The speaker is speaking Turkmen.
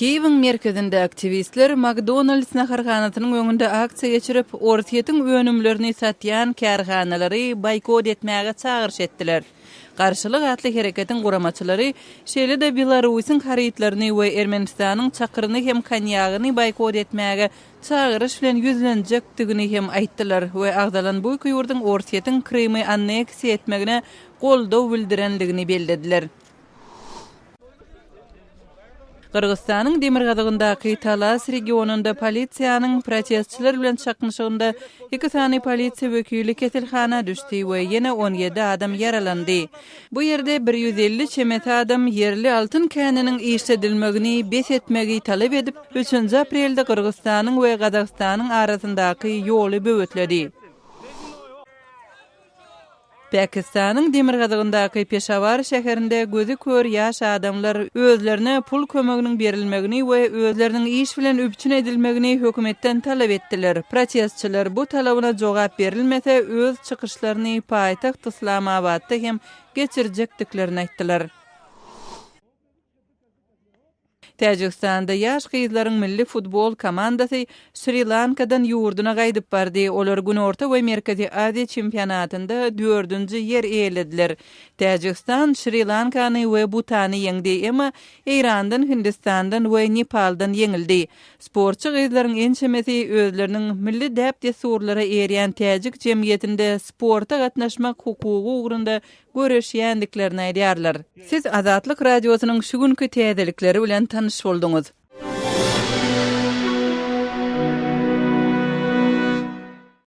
Kiýewiň merkezinde aktiwistler McDonald's naharhanasynyň öňünde aksiýa geçirip, Orsýetiň önümlerini satýan kärhanalary boýkot etmäge çagyryş etdiler. Garşylyk atly hereketiň guramaçylary şeýle-de Belarusyň harytlaryny we Ermenistanyň çakyryny hem konýagyny boýkot etmäge çagyryş bilen ýüzlenjekdigini hem aýtdylar we agzalan bu iki ýurduň Orsýetiň Krymy anneksiýa etmegine goldaw bildirendigini bellediler. Gyrgyzystanyň demirgazygyndaky Talas regionynda polisiýanyň protestçiler bilen çaknyşygynda iki sany polisiýa wekili keselhana düşdi we ýene 17 adam ýaralandy. Bu ýerde 150 çemesi adam ýerli altyn käniniň işledilmegini bes etmegi talap edip, üçünji aprelde Gyrgyzystanyň we Gazagystanyň arasyndaky ýoly böwetledi. Pakistanyň demirgazygyndaky Peşawar şäherinde gözi kör ýaş adamlar özlerine pul kömeginiň berilmegini we özleriniň iş bilen üpjün edilmegini hökümetden talap etdiler. Protestçiler bu talabyna jogap berilmese öz çykyşlaryny paýtagt Yslamabatda hem geçirjekdiklerini aýtdylar. Täjigistanda ýaş gyzlaryň milli futbol komandasy Şri-Lankadan ýurduna gaýdyp bardy. Olar Günorta we Merkezi Aziýa çempionatynda dördünji ýer eýelediler. Täjigistan Şri-Lankany we Butany ýeňdi, emma Eýrandan, Hindistandan we Nepaldan ýeňildi. Sportçy gyzlaryň ençemesi özleriniň milli däp-dessurlara eýerýän täjik jemgyýetinde sporta gatnaşmak hukugy ugrunda göreşýändiklerini aýdýarlar. Siz Azatlyk Radiosynyň şu günki täzelikleri bilen tanyş bolduňyz.